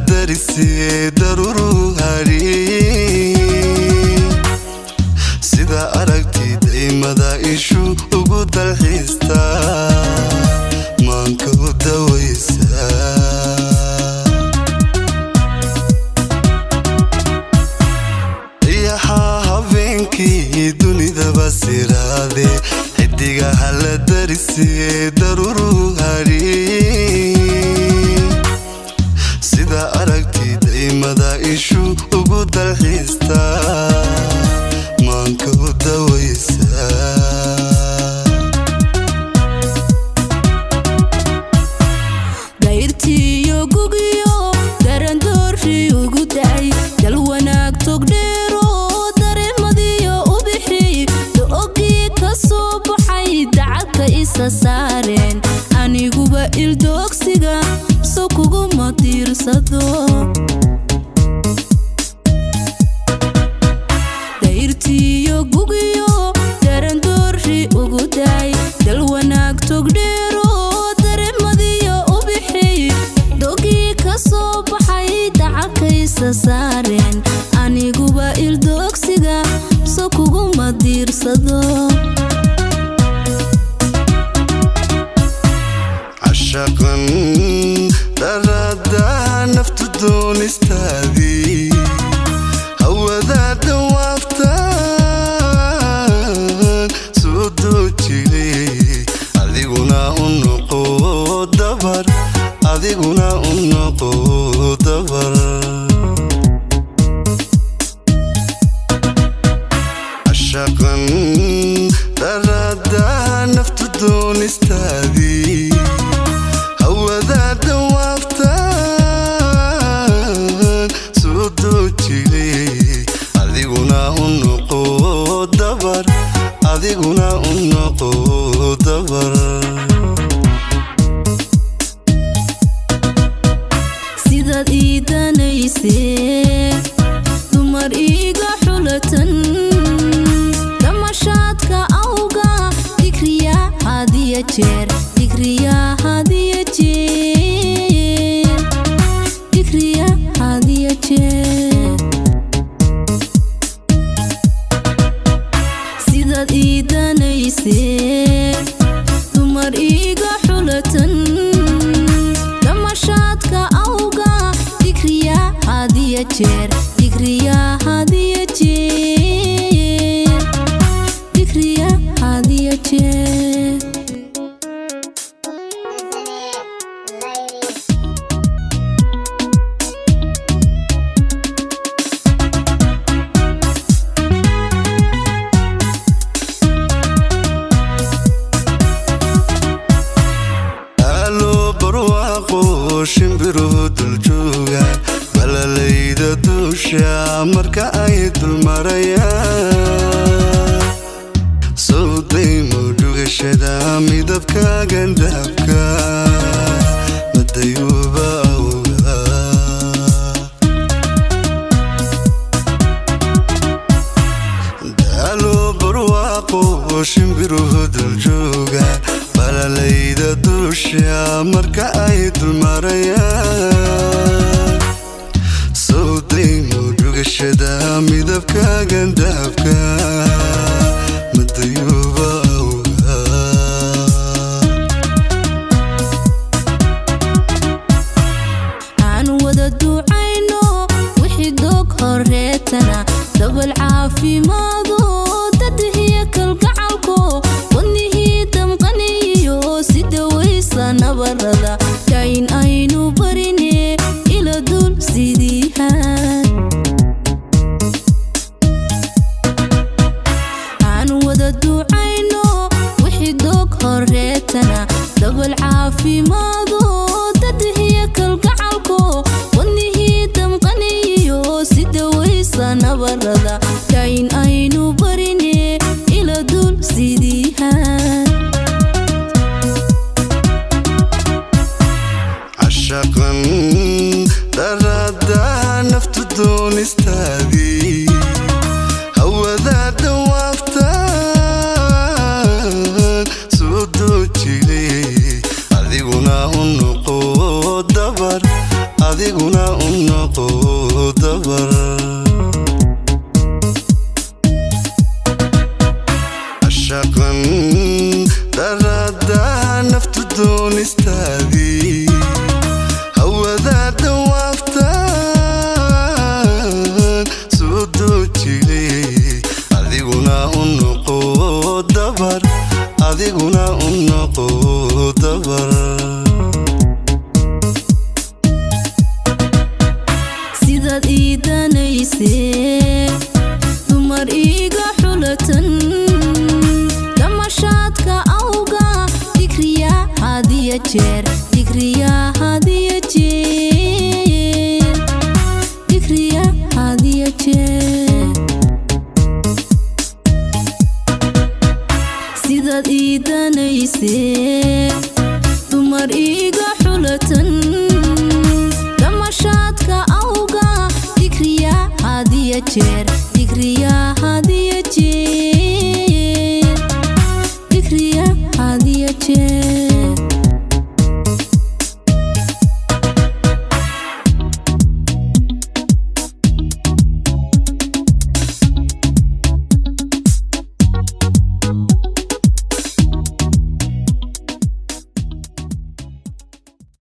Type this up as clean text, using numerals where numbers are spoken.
Darisee daruuru hari, sida aragti daymada ishu ugu dalxiista, maanka u dawaysa. Dayaxaa habeenkii dunidaba siraade, xidigaha la darisee daruuru hari, sida aragti daymada ishu ugu dalxiista, maanka u dawaysa. Dayrtiiyo gugiyo darandoorri ugu da'ay, dal wanaag togdheero dareemadiyo ubixi, do-ogii ka soo baxay dacadka isa saareen, aniguba ildoogsiga so kuguma diirsado. Dayrtiiyo gugiyo darandoorri ugu daay, dal wanaag togdheero dareemadiyo ubixi, dogii ka soo baxay dacalkaysa saareen, aniguba ildoogsiga so kuguma diirsado. Cashaqan daraada naftu doonistaadii, hawada dhawaaftaan soo doojilay, adiguna u noqo dabar, adiguna u noqo dabar. Cashaqan daraada naftu doonistaadii, hawada dhawaaftaan soo doojilay, adiguna u noqo dabar, adiguna u noqo dabar. Sidaad ii danaysee dumar iiga xulatan, damashaadka awga digriya hadiya jeer, digriya hadiya jeer, digriya hadiya jeer. Sidaad ii danaysee dumar iiga xulatan, damashaadka awga digriya hadiya jeer, digriya hadiya jeer, digriya hadiya jeer. Alo barwaaqo, shimbiruhu duljooga, balalayda duusha marka ay dulmarayaan, sowdaymo dhugashada midabka gandhaabka madayuuba awga. Daalo barwaaqo, shimbiruhu duljooga, balalayda duusha marka ay dulmarayaan, sowdaymo dhugashada midabka gandhaabka madayuuba awga. Aan wada ducayno wixii doog horeetana, dabal caafimaado dadihiyo kalgacalko, wadnihii damqaniyo si dawaysa nabarada, dayn aynu barine ila dul sidiihaan. Aan wada ducayno wixii doog horeetana, dabal caafimaado dadihiyo kalgacalko, wadnihii damqaniyo si dawaysa nabarada, dayn aynu Iiga xulatan damashaadka awga, digriya hadiya jeer, digriya hadiya jeer, digriya hadiya jeer. Sidaad ii danaysee, dumar iiga xulatan damashaadka awga, digriya hadiya jeer.